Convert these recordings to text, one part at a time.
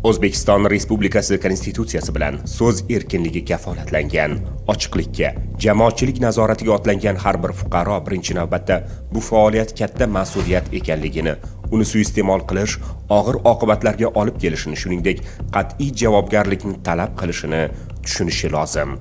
O'zbekiston Respublikasi Konstitutsiyasi bilan so'z erkinligi kafolatlangan. Ochiqlikka, jamoatchilik nazoratiga otlangan har bir fuqaro birinchi navbatda bu faoliyat katta mas'uliyat ekanligini, uni suiiste'mol qilish og'ir oqibatlarga olib kelishini, shuningdek, qat'iy javobgarlikni talab qilishini tushunishi lozim.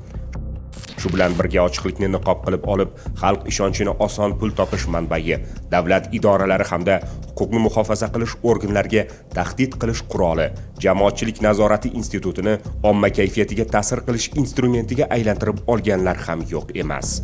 Shu bilan birga ochiqlikni niqob qilib olib, xalq ishonchini oson pul topish manbai, davlat idoralari hamda huquqni muhofaza qilish organlariga tahdid qilish quroli, jamoatchilik nazorati institutini omma kayfiyatiga ta'sir qilish instrumentiga aylantirib olganlar ham yo'q emas.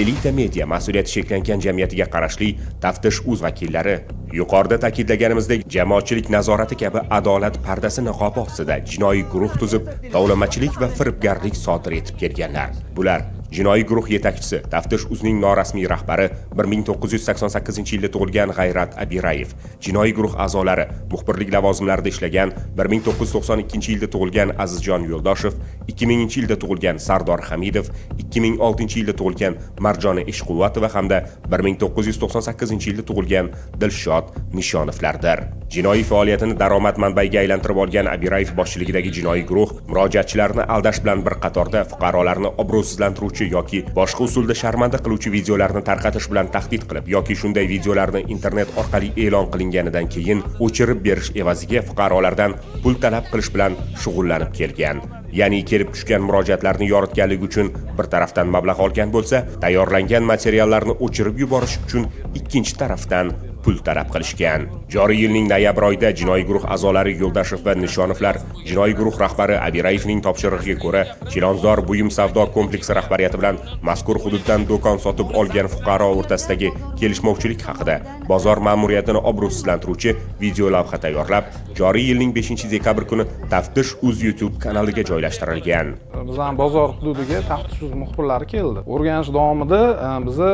Elita Media mas'uliyati cheklangan jamiyatiga qarashli Taftish uz vakillari yuqorida ta'kidlaganimizdek, jamoatchilik nazorati kabi adolat pardasi niqobi ostida jinoiy guruh tuzib, tovlamachilik va firibgarlik sodir etib kelganlar. Bular: jinoiy guruh yetakchisi, Taftish uzning norasmiy rahbari, 1988-yilda tug'ilgan G'ayrat Abirayev, jinoiy guruh a'zolari, muxbirlik lavozimlarida ishlagan 1992-yilda tug'ilgan Azizjon Yo'ldoshev, 2000-yilda tug'ilgan Sardor Hamidov, 2006-yilda tug'ilgan Marjona Eshquvvatova hamda 1998-yilda tug'ilgan Dilshod Nishonovlardir. Jinoiy faoliyatini daromad manbaiga aylantirib olgan Abirayev boshchiligidagi jinoiy guruh murojaatchilarni aldash bilan bir qatorda fuqarolarni obro'sizlantiruvchi yoki boshqa usulda sharmanda qiluvchi videolarni tarqatish bilan tahdid qilib yoki shunday videolarni internet orqali e'lon qilinganidan keyin o'chirib berish evaziga fuqarolardan pul talab qilish bilan shug'ullanib kelgan. Ya'ni kelib tushgan murojaatlarni yoritganligi uchun bir tarafdan mablag' olgan bo'lsa, tayyorlangan materiallarni o'chirib yuborish uchun ikkinchi tarafdan pul talab qilishgan. Joriy yilning noyabr oyida jinoiy guruh a'zolari Yo'ldashev va Nishonovlar jinoiy guruh rahbari Abirayevning topshirig'iga ko'ra Chilonzor buyum savdo kompleksi rahbariyati bilan mazkur hududdan do'kon sotib olgan fuqaro o'rtasidagi kelishmovchilik haqida bozor ma'muriyatini obro'sizlantiruvchi video lavha tayyorlab, joriy yilning 5 dekabr kuni Taftish uz YouTube kanaliga joylashtirilgan. Bizani bozor hududiga Taftish uz muxbirlari keldi. O'rganish davomida biza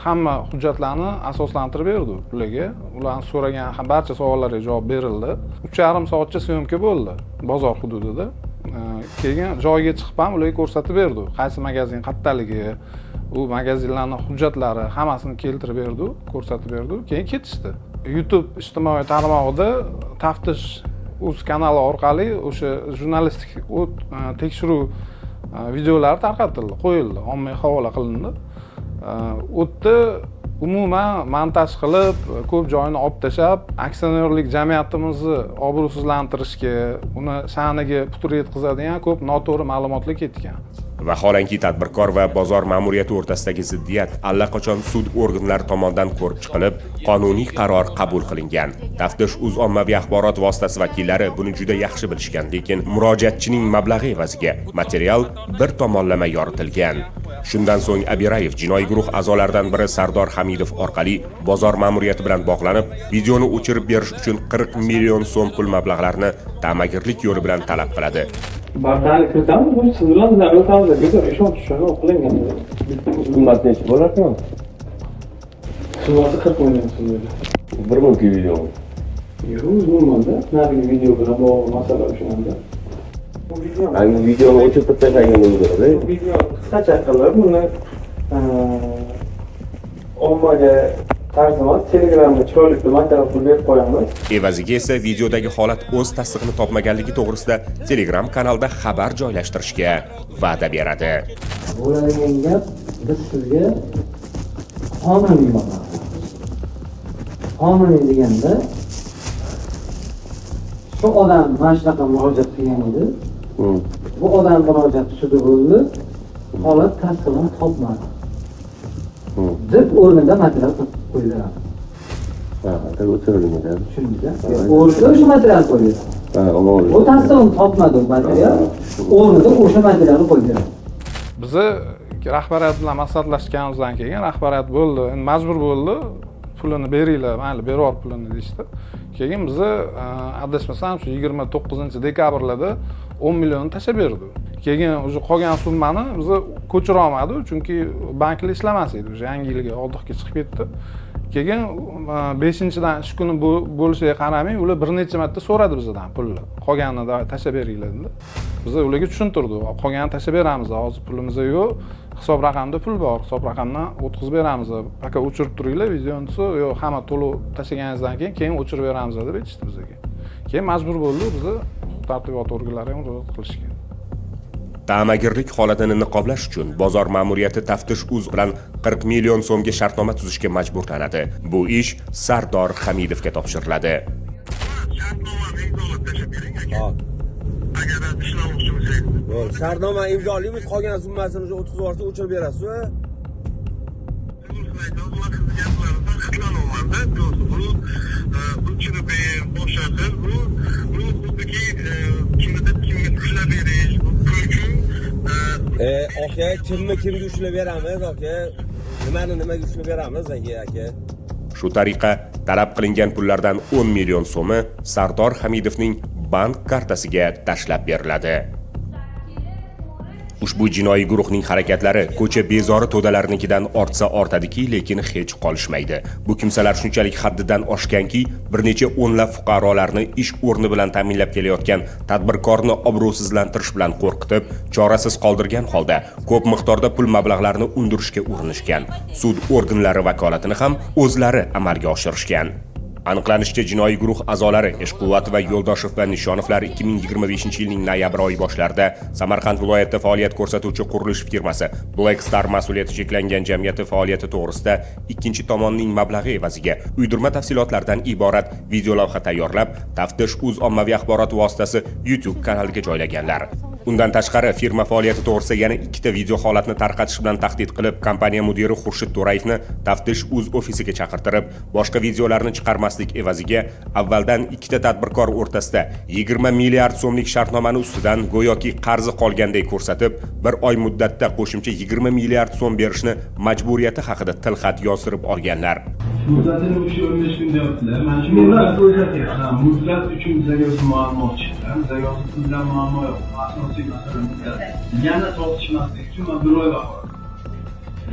hamma hujjatlarni asoslantirib berdik ularga. Ularni so'ragan barcha savollarga javob berildi. 3,5 soatcha съёмка bo'ldi bozor hududida. Keyin joyiga chiqib ham ularga ko'rsatib berdik, qaysi magazin qayerdaligi, u magazinlarni hujjatlari, hammasini keltirib berdik, ko'rsatib berdik. Keyin ketishdi. YouTube ijtimoiy tarmog'ida Taftish uz kanali orqali o'sha jurnalistik tekshiruv videolari tarqatildi, qo'yildi, ommaga havola qilindi. U yerda umuman montaj qilib, ko'p joyini olib tashlab, aksionerlik jamiyatimizni obro'sizlantirishga, uni sha'niga putur yetkazadigan ko'p noto'g'ri ma'lumotlar ketgan. Vaholanki, tadbirkor va bozor ma'muriyati o'rtasidagi ziddiyat allaqachon sud organlari tomonidan ko'rib chiqilib, qonuniy qaror qabul qilingan. Taftish uz ommaviy axborot vositasi vakillari buni juda yaxshi bilishgan, lekin murojaatchining mablag'i evaziga material bir tomonlama yoritilgan. Shundan so'ng Abirayev jinoiy guruh a'zolaridan biri Sardor Hamidov orqali bozor ma'muriyati bilan bog'lanib, videoni o'chirib berish uchun 40 million so'm pul mablag'larini ta'magirlik yo'li bilan talab qiladi. Birdaniga kiritamiz, bu siz bilan bizlar o'rtamizda bekor ishonch tushuni qilingan. Summasi necha bo'larkan? Summasi 40 million so'm edi. Bir minutlik video. Yo'q, umumanda narigi video bilan bog'liq masala o'shanda. Bu video Ayni videoni o'chirib tashlagan bo'ladi. Video qisqacha qilib, buni ommaga tarjima Telegramda chiroyli qilib material qilib berib qo'yamiz. Evaziga esa videodagi holat o'z tasdig'ini topmaganligi to'g'risida Telegram kanalda xabar joylashtirishga va'da beradi. Bo'ladigan gap, biz sizga qonuniy mablag', qonuniy deganda, shu odam mana shunaqa murojaat qilgan edi, bu odam murojaati sudi bo'ldi, holat tasdig'ini topmadi deb o'rnida material qilib qo'yib beramiz. Ha, так o'chirilgan. Tushundingiz? O'rnida o'sha material qo'yib beramiz. Ha, uni U tasdig'ini topmadi, u material o'rnida o'sha materialni qo'yib beramiz. Biza rahbariyat bilan maslahatlashganimizdan keyin rahbariyat bo'ldi, endi majbur bo'ldi, pulini beringlar, mayli, berib yubor pulini deyishdi. Keyin biza adashmasam, shu 29-dekabrlarda 10 millionni tashlab berdi. Keyin уже qolgan summani biza ko'chira olmadik, chunki banklar ishlamas edi, уже yangi yilga отдых ga chiqib ketdi. Keyin beshinchidan ish kuni bo'lishiga qaramay, ular bir necha marta so'radi bizdan pulni, qolganini tashlab beringlar dedi. Biz ularga tushuntirdik, qolganini tashlab beramiz, hozir pulimiz yo'q, hisob raqamda pul bor, hisob raqamdan o'tkazib beramiz, пока o'chirib turinglar videoni desa, yo'q, hamma to'lov tashlaganingizdan keyin, keyin o'chirib beramiz deb aytishdi bizga. Keyin Keyin majbur bo'ldi bizni huquq tartibot organlari ham murojaat qilishga. Ta'magirlik holatini niqoblash uchun bozor ma'muriyati Taftish uz bilan 40 million so'mga shartnoma tuzishga majburlanadi. Bu ish Sardor Hamidovga topshiriladi. Shartnomani imzolab tashlab bering, aka. Hop. Agar ishlamoqchi bo'lsangiz. Bo'ldi. Shartnoma imzolaymiz, qolgan summasini o'sha o'tkazib yuborsa, o'chirib berasiz, a? To'g'risini aytaman, man sizni gaplaringizdan xitlanolmanda. To'g'risi, bu o'chirib ber, boshqa qil, bu xuddiki kimnidir kimga ushlab berish, bu pul uchun. Aka, kimni kimga ushlab beramiz, aka? Nimani nimaga ushlab beramiz, aka, aka? Shu tariqa talab qilingan pullardan 10 million so'mi Sardor Hamidovning bank kartasiga tashlab beriladi. Ushbu jinoiy guruhning harakatlari ko'cha bezori to'dalarnikidan ortsa ortadiki, lekin hech qolishmaydi. Bu kimsalar shunchalik haddidan oshganki, bir necha o'nlab fuqarolarni ish o'rni bilan ta'minlab kelayotgan tadbirkorni obro'sizlantirish bilan qo'rqitib, chorasiz qoldirgan holda ko'p miqdorda pul mablag'larini undirishga urinishgan. Sud organlari vakolatini ham o'zlari amalga oshirishgan. Aniqlanishicha, jinoiy guruh a'zolari Eshquvvatova, Yo'ldoshev va Nishonovlar 2025-yilning noyabr oyi boshlarida Samarqand viloyatida faoliyat ko'rsatuvchi qurilish firmasi Black Star mas'uliyati cheklangan jamiyati faoliyati to'g'risida ikkinchi tomonning mablag'i evaziga uydirma tafsilotlardan iborat videolavha tayyorlab, Taftish uz ommaviy axborot vositasi YouTube kanaliga joylaganlar. Undan tashqari, firma faoliyati to'g'risida yana ikkita video holatni tarqatish bilan tahdid qilib, kompaniya mudiri Xurshid To'rayevni Taftish uz ofisiga chaqirtirib, boshqa videolarni chiqarmaslik evaziga avvaldan ikkita tadbirkor o'rtasida 20 milliard so'mlik shartnomani ustidan go'yoki qarzi qolganday ko'rsatib, bir oy muddatda qo'shimcha 20 milliard so'm berishni majburiyati haqida tilxat yozdirib olganlar. Muddatini o'sha 15 kun deyaptilar. Mana shu Muddat ko'rsatyapti. Ha, muddat uchun bizga o'zi muammo chiqdi. Bizga hozir pul bilan muammo yo'q. Asosiy masala muddat. Yana tortishmaslik uchun man bir oy vaqt oldim.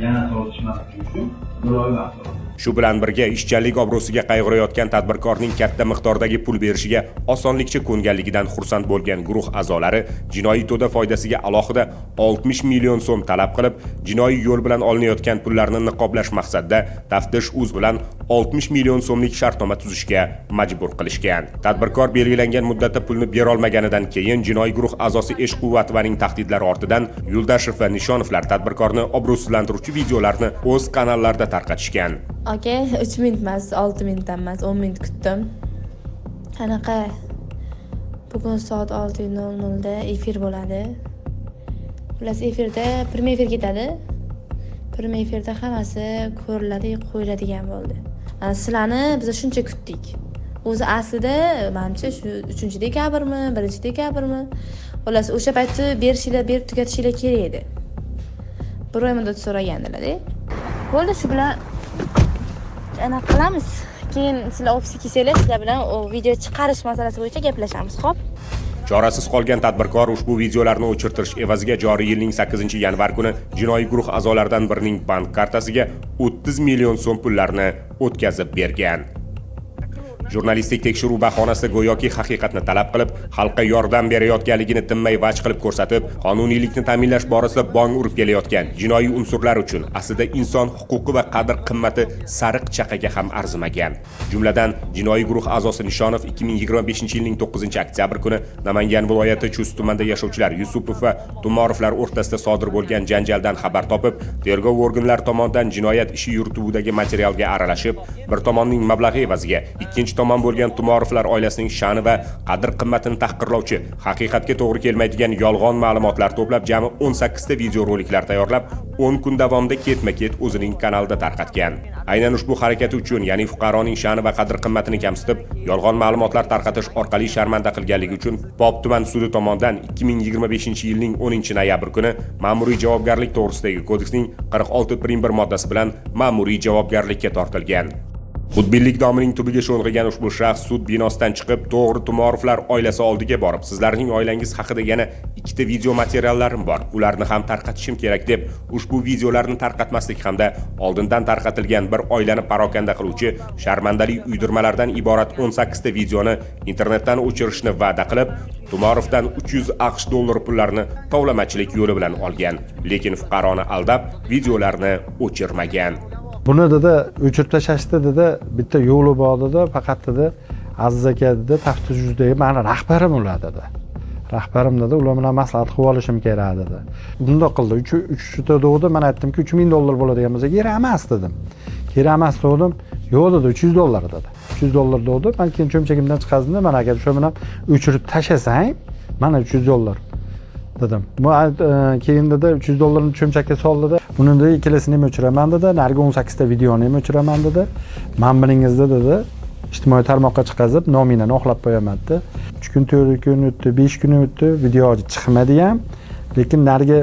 Yana tortishmaslik uchun bir oy vaqt oldim. Shu bilan birga, ishchanlik obro'siga qayg'urayotgan tadbirkorning katta miqdordagi pul berishiga osonlikcha ko'nganligidan xursand bo'lgan guruh a'zolari jinoiy to'da foydasiga alohida 60 million so'm talab qilib, jinoiy yo'l bilan olinayotgan pullarni niqoblash maqsadida Taftish uz bilan 60 million so'mlik shartnoma tuzishga majbur qilishgan. Tadbirkor belgilangan muddatda pulni berolmaganidan keyin jinoiy guruh a'zosi Eshquvvatovaning tahdidlari ortidan Yuldashev va Nishonovlar tadbirkorni obro'sizlantiruvchi videolarni o'z kanallarida tarqatishgan. Aka, 3 minut emas, 6 minut ham emas, 10 minut kutdim. Anaqa, bugun soat 6:00 da efir bo'ladi. Xullas, efirda, прямой efir ketadi. Прямой efirda hammasi ko'riladi, qo'yiladigan bo'ldi. Mana sizlarni biz shuncha kutdik. O'zi aslida manimcha shu 3 dekabrmi, 1 dekabrmi? Xullas, o'sha paytda berishinglar, berib tugatishinglar kerak edi. Bir oy muddat so'ragandilar-da. Bo'ldi, shu bilan anaqa qilamiz. Keyin sizlar ofisga kelsanglar, sizlar bilan u video chiqarish masalasi bo'yicha gaplashamiz, xo'p? Chorasiz qolgan tadbirkor ushbu videolarni o'chirtirish evaziga joriy yilning 8 yanvar kuni jinoiy guruh a'zolaridan birining bank kartasiga 30 million so'm pullarni o'tkazib bergan. Jurnalistik tekshiruv bahonasida go'yoki haqiqatni talab qilib, xalqqa yordam berayotganligini tinmay vaj qilib ko'rsatib, qonuniylikni ta'minlash borasida bong urib kelayotgan jinoiy unsurlar uchun aslida inson huquqi va qadr qimmati sariq chaqaga ham arzimagan. Jumladan, jinoiy guruh a'zosi Nishonov 2025 yilning 9 oktyabr kuni Namangan viloyati Chust tumanida yashovchilar Yusupov va Tumorovlar o'rtasida sodir bo'lgan janjaldan xabar topib, tergov organlari tomonidan jinoyat ishi yurituvidagi materialga aralashib, bir tomonning mablag'i evaziga ikkinchi tomon bo'lgan Tumorovlar oilasining sha'ni va qadr qimmatini tahqirlovchi, haqiqatga to'g'ri kelmaydigan yolg'on ma'lumotlar to'plab, jami 18 ta videoroliklar tayyorlab, 10 kun davomida ketma-ket o'zining kanalida tarqatgan. Aynan ushbu harakati uchun, ya'ni fuqaroning sha'ni va qadr qimmatini kamsitib, yolg'on ma'lumotlar tarqatish orqali sharmanda qilganligi uchun Pop tuman sudi tomonidan 2025 yilning 10 noyabr kuni Ma'muriy javobgarlik to'g'risidagi kodeksning 46 prim 1 moddasi bilan ma'muriy javobgarlikka tortilgan. Xudbinlik domining tubiga sho'ng'igan ushbu shaxs sud binosidan chiqib, to'g'ri Tumorovlar oilasi oldiga borib, "Sizlarning oilangiz haqida yana ikkita video materiallarim bor, ularni ham tarqatishim kerak", deb ushbu videolarni tarqatmaslik hamda oldindan tarqatilgan bir oilani parokanda qiluvchi sharmandali uydirmalardan iborat 18 ta videoni internetdan o'chirishni va'da qilib, Tumorovdan 300 AQSh dollari pullarini tovlamachilik yo'li bilan olgan, lekin fuqaroni aldab videolarni o'chirmagan. Buni, dedi, o'chirib tashlashda, dedi, bitta yo'li bor, dedi, faqat, dedi. Aziz aka dedi, taftish uzdagi mani rahbarim ular dedi. Rahbarim dedi, ular bilan maslahat qilib olishim kerak dedi. Bundoq qildi, uchta degdi, man aytdimki $3000 bo'ladigan bo'lsa kerak emas dedim. Kerak emas dedim, yo'q dedi, $300 dedi. $300 dedi, man keyin cho'mchagimdan chiqazdim, mana aka shu bilan o'chirib tashlasang, mana $300 dedim. Bu keyin dedi $300 cho'mchakka soldi dedi. Buni dedi ikkalasini ham o'chiraman dedi, narigi 18 ta videoni ham o'chiraman dedi. Men buningizni dedi ijtimoiy tarmoqqa chiqazib nominani oqlab qo'yaman dedi. 3 kun, 4 kun o'tdi, 5 kun o'tdi, video chiqmadi ham, lekin narigi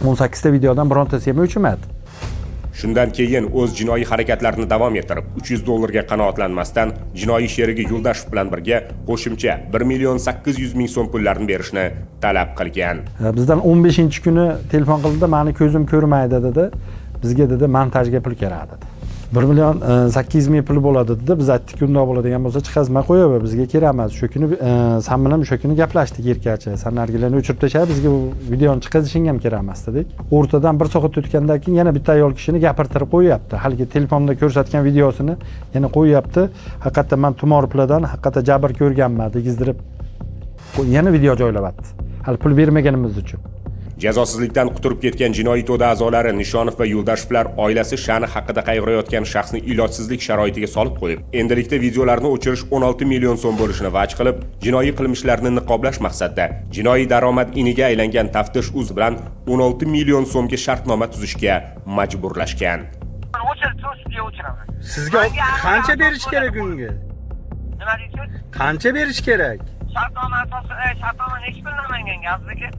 18 ta videodan birontasi ham o'chmadi. Shundan keyin o'z jinoiy harakatlarini davom ettirib, $300 ga qanoatlanmasdan jinoiy sherigi Yo'ldashev bilan birga qo'shimcha 1 800 000 so'm pullarni berishni talab qilgan. Bizdan 15-kuni telefon qildi, meni ko'zim ko'rmaydi dedi. Bizga dedi montajga pul kerak dedi. 1 800 000 pul bo'ladi dedi. Biz aytdik, undoq bo'ladigan bo'lsa chiqazma qo'yaver, bizga kerak emas. Shu kuni san bilan o'sha kuni gaplashdik erkachi. San nargilarni o'chirib tashla, bizga bu videoni chiqazishing ham kerak emas dedik. O'rtadan 1 soat o'tgandan keyin yana bitta ayol kishini gapirtirib qo'yapti. Haligi telefonda ko'rsatgan videosini yana qo'yapti. Haqiqatda men tumor puldan haqiqatda jabr ko'rganman degizdirib yana video joylayapti. Hali pul bermaganimiz uchun. Jazosizlikdan quturib ketgan jinoiy to'da a'zolari Nishonov va Yo'ldashevlar oilasi sha'ni haqida qayg'urayotgan shaxsni ilojsizlik sharoitiga solib qo'yib, endilikda videolarni o'chirish 16 million so'm bo'lishini vaj qilib, jinoiy qilmishlarni niqoblash maqsadida jinoiy daromad iniga aylangan Taftish uz bilan 16 million so'mga shartnoma tuzishga majburlashgan. O'chiraman. Sizga qancha berish kerak unga? Nima deysiz? Qancha berish kerak? Shartnoma asosi, shartnoma nechi puldan manga Aziz aka?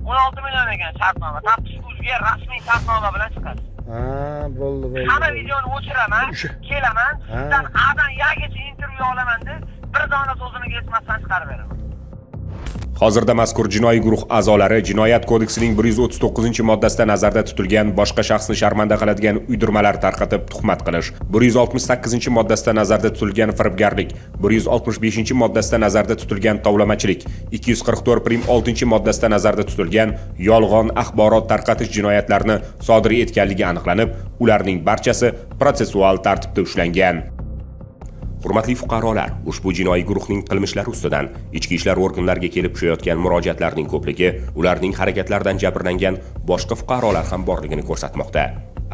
16 million ekan shartnoma. Taftish uzga rasmiy shartnoma bilan chiqadi. Ha, bo'ldi, bo'ldi. Hamma videoni o'chiraman, kelaman, sizdan A'dan Yagacha intervyu olaman deb, bir dona so'zini kesmasdan chiqarib beraman. Hozirda mazkur jinoiy guruh a'zolari Jinoyat kodeksining 139-moddasida nazarda tutilgan boshqa shaxsni sharmanda qiladigan uydirmalar tarqatib tuhmat qilish, 168-moddasida nazarda tutilgan firibgarlik, 165-moddasida nazarda tutilgan tovlamachilik, 244.6-moddasida nazarda tutilgan yolg'on axborot tarqatish jinoyatlarini sodir etganligi aniqlanib, ularning barchasi protsessual tartibda ushlangan. Hurmatli fuqarolar, ushbu jinoiy guruhning qilmishlari ustidan ichki ishlar organlariga kelib tushayotgan murojaatlarning ko'pligi ularning harakatlaridan jabrlangan boshqa fuqarolar ham borligini ko'rsatmoqda.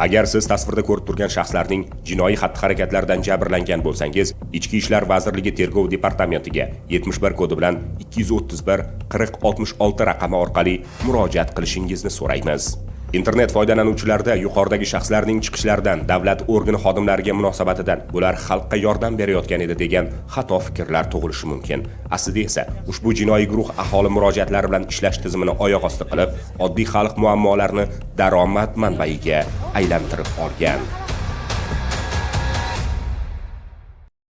Agar siz tasvirda ko'rib turgan shaxslarning jinoiy xatti-harakatlaridan jabrlangan bo'lsangiz, Ichki ishlar vazirligi tergov departamentiga 71 kodi bilan 231 40 66 raqami orqali murojaat qilishingizni so'raymiz. Internet foydalanuvchilarida yuqoridagi shaxslarning chiqishlaridan, davlat organi xodimlariga munosabatidan bular xalqqa yordam berayotgan edi degan xato fikrlar tug'ilishi mumkin. Aslida esa ushbu jinoiy guruh aholi murojaatlari bilan ishlash tizimini oyoq osti qilib, oddiy xalq muammolarini daromad manbaiga aylantirib olgan.